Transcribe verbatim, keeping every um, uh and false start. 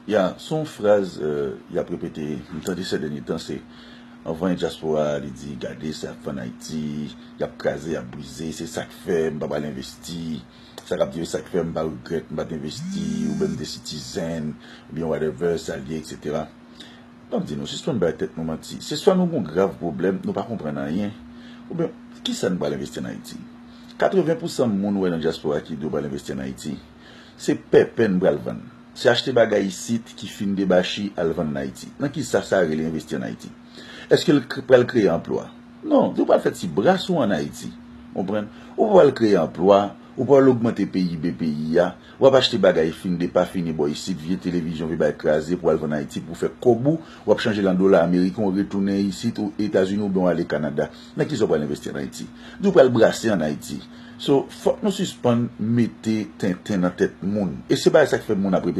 Ya, se yon fraz, euh, y ap repete, m tande sè dènye tan, se anvan dyaspora a, li di, gade sa y ap fè ann Ayiti, y ap kraze, y ap brize, se sa k fè m pa pral envesti, sa k ap di yo, sa k fè m pa regrèt m pa t envesti, oubyen m te citizen, oubyen whatever sa l ye, et cetera. Ban m di nou, sispann bay tèt nou manti. Se swa nou gon grav pwoblèm, nou pa konprann anyen, oubyen kisa n pral envesti ann Ayiti? Katreven pousan moun ou wè nan dyaspora ki di yo pral envesti ann Ayiti, se pèpè n pral vann. Se achte bagay isit ki fin debachi al vann ann Ayiti. Nan kisa sa rele envesti ann Ayiti? Èske l k- pral kreye anplwa? Non, di w pral fè ti bras ou ann Ayiti. Konprann? Ou pa pral kreye anplwa, ou pa pral ogmante P I B peyi a, w ap achte bagay fin depafini bò isit, vye televizyon, vye bagay kraze pou al vann Ayiti pou fè kòb ou, w ap chanje l an dola ameriken, ou retounen isit, ou Etazini oubyen w ale Kanada. Nan kisa w pral envesti ann Ayiti? Di w pral brase ann Ayiti. So, fòk nou sispann mete tenten nan tèt moun. E se bagay sa k fè moun ap repete.